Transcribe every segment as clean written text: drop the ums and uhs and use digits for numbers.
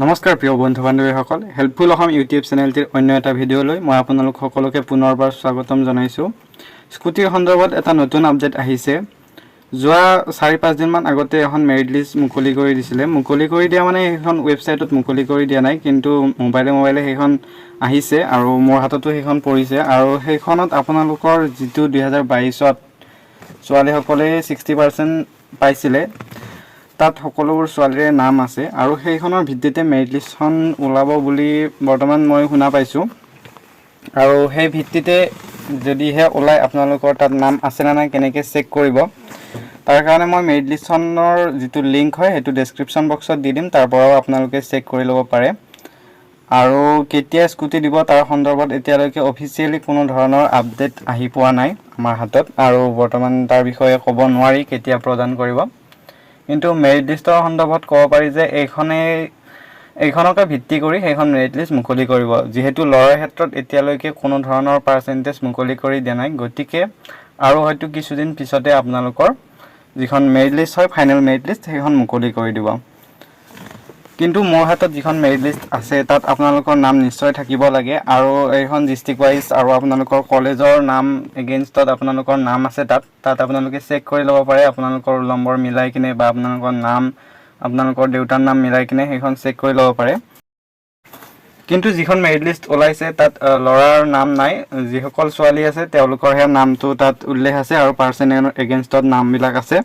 নমস্কাৰ প্ৰিয় বন্ধু বান্ধৱীসকল, হেল্পফুল অসম ইউটিউব চেনেলটিৰ অন্য এটা ভিডিঅ'লৈ মই আপোনালোক সকলোকে পুনৰবাৰ স্বাগতম জনাইছোঁ। স্কুটিৰ সন্দৰ্ভত এটা নতুন আপডেট আহিছে। যোৱা 4-5 দিনমান আগতে এখন মেৰিট লিষ্ট মুকলি কৰি দিছিলে। মুকলি কৰি দিয়া মানে সেইখন ৱেবছাইটত মুকলি কৰি দিয়া নাই, কিন্তু মোবাইলে মোবাইলে সেইখন আহিছে আৰু মোৰ হাততো সেইখন পৰিছে। আৰু সেইখনত আপোনালোকৰ যিটো 2022ত ছোৱালীসকলে 60% পাইছিলে, তাত সকলোবোৰ ছোৱালীৰে নাম আছে আৰু সেইখনৰ ভিত্তিতে মেৰিট লিষ্টখন ওলাব বুলি বৰ্তমান মই শুনা পাইছোঁ। আৰু সেই ভিত্তিতে যদিহে ওলায়, আপোনালোকৰ তাত নাম আছে নে নাই কেনেকৈ চেক কৰিব, তাৰ কাৰণে মই মেৰিট লিষ্টখনৰ যিটো লিংক হয়, সেইটো ডেছক্ৰিপশ্যন বক্সত দি দিম। তাৰ পৰাও আপোনালোকে চেক কৰি ল'ব পাৰে। আৰু কেতিয়া স্কুটি দিব, তাৰ সন্দৰ্ভত এতিয়ালৈকে অফিচিয়েলি কোনো ধৰণৰ আপডেট আহি পোৱা নাই আমাৰ হাতত আৰু বৰ্তমান তাৰ বিষয়ে ক'ব নোৱাৰি কেতিয়া প্ৰদান কৰিব। কিন্তু মেৰিট লিষ্টৰ সন্দৰ্ভত ক'ব পাৰি যে এইখনকে ভিত্তি কৰি সেইখন মেৰিট লিষ্ট মুকলি কৰিব। যিহেতু ল'ৰাৰ ক্ষেত্ৰত এতিয়ালৈকে কোনো ধৰণৰ পাৰ্চেণ্টেজ মুকলি কৰি দিয়া নাই, গতিকে আৰু হয়তো কিছুদিন পিছতে আপোনালোকৰ যিখন মেৰিট লিষ্ট হয়, ফাইনেল মেৰিট লিষ্ট, সেইখন মুকলি কৰি দিব। কিন্তু মোৰ হাতত যিখন মেৰিট লিষ্ট আছে, তাত আপোনালোকৰ নাম নিশ্চয় থাকিব লাগে। আৰু এইখন ডিষ্ট্ৰিক্ট ৱাইজ আৰু আপোনালোকৰ কলেজৰ নাম এগেইনষ্টত আপোনালোকৰ নাম আছে তাত। তাত আপোনালোকে চেক কৰি ল'ব পাৰে, আপোনালোকৰ ৰোল নম্বৰ মিলাই কিনে বা আপোনালোকৰ নাম, আপোনালোকৰ দেউতাৰ নাম মিলাই কিনে সেইখন চেক কৰি ল'ব পাৰে। কিন্তু যিখন মেৰিট লিষ্ট ওলাইছে, তাত ল'ৰাৰ নাম নাই। যিসকল ছোৱালী আছে, তেওঁলোকৰহে নামটো তাত উল্লেখ আছে আৰু পাৰ্চেণ্ট এগেইনষ্টত নামবিলাক আছে।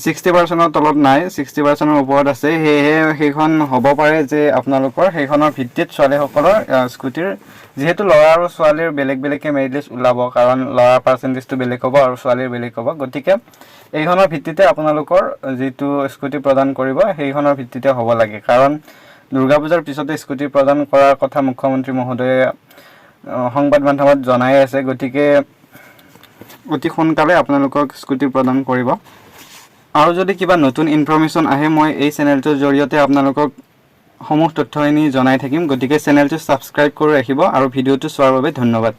60%ৰ তলত নাই, 60%ৰ ওপৰত আছে। সেয়েহে সেইখন হ'ব পাৰে যে আপোনালোকৰ সেইখনৰ ভিত্তিত ছোৱালীসকলৰ স্কুটিৰ, যিহেতু ল'ৰা আৰু ছোৱালীৰ বেলেগ বেলেগকৈ মেৰিট লিষ্ট ওলাব, কাৰণ ল'ৰাৰ পাৰ্চেণ্টেজটো বেলেগ হ'ব আৰু ছোৱালীৰ বেলেগ হ'ব, গতিকে এইখনৰ ভিত্তিতে আপোনালোকৰ যিটো স্কুটি প্ৰদান কৰিব, সেইখনৰ ভিত্তিতে হ'ব লাগে। কাৰণ দুৰ্গা পূজাৰ পিছতে স্কুটি প্ৰদান কৰাৰ কথা মুখ্যমন্ত্ৰী মহোদয়ে সংবাদ মাধ্যমত জনাই আছে। গতিকে অতি সোনকালে আপোনালোকক স্কুটি প্ৰদান কৰিব। আৰু যদি কিবা নতুন ইনফৰমেশ্যন আহে, মই এই চেনেলটোৰ জৰিয়তে আপোনালোকক সমূহ তথ্যখিনি জনাই থাকিম। গতিকে চেনেলটো ছাবস্ক্ৰাইব কৰি ৰাখিব আৰু ভিডিঅ'টো চোৱাৰ বাবে ধন্যবাদ।